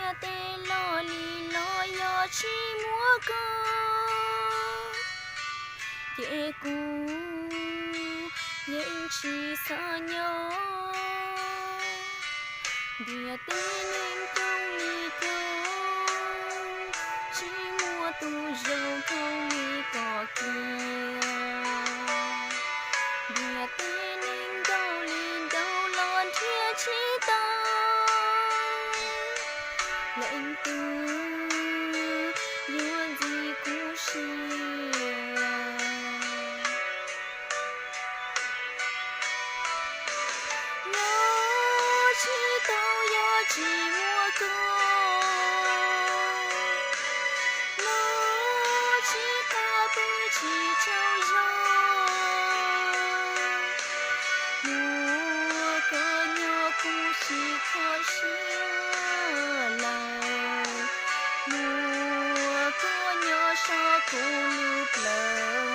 Ntiaj teb los li los yog tsis muaj koj, ces kuv yeej tsis xav nyob. Ntiaj teb neeg coob li coob, tsis muaj tus zoo thooj li koj kiag. Ntiaj teb neeg ntau li ntau los nrhiav tsis tau leej twg yuav ntxim kuv siab. Nyob tsis tau yog tsis muaj koj, los tsis qab pw tsis tsaug zog. Muaj koj nyob kuv tsis kho siab lawm, muaj koj nyob saum kuv lub plawv.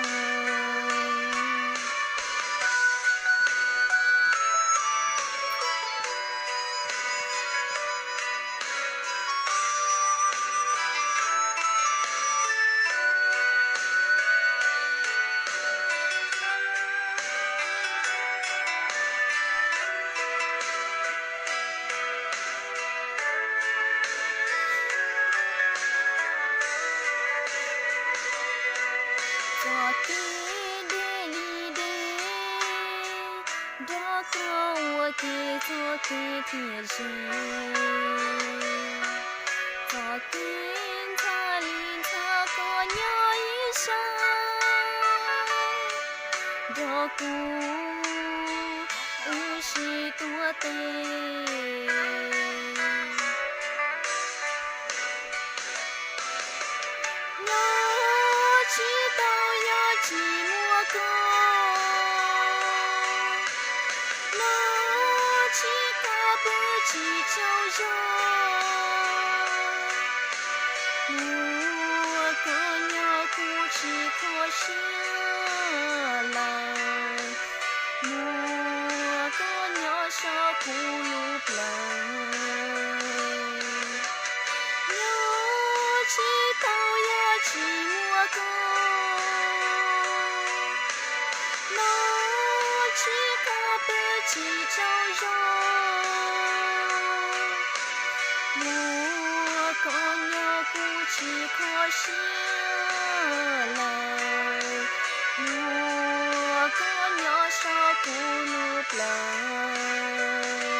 Txoj kev deb li deb, nrog koj ua ke txoj kev thiaj ze. Txoj kev ntxhab li ntxhab koj nyob ib sab, nrog kuv wb sib tuav tes. Nyob tsis tau yog tsis muaj koj, los tsis qab pw tsis tsaug zog. Muaj koj nyob kuv tsis kho siab lawm, muaj koj nyob saum kuv lub plawv. Nyob tsis tau yog tsis muaj koj, los tsis qab pw tsis tsaug zog. Muaj koj nyob kuv tsis kho siab lawm, muaj koj nyob saum kuv lub plawv.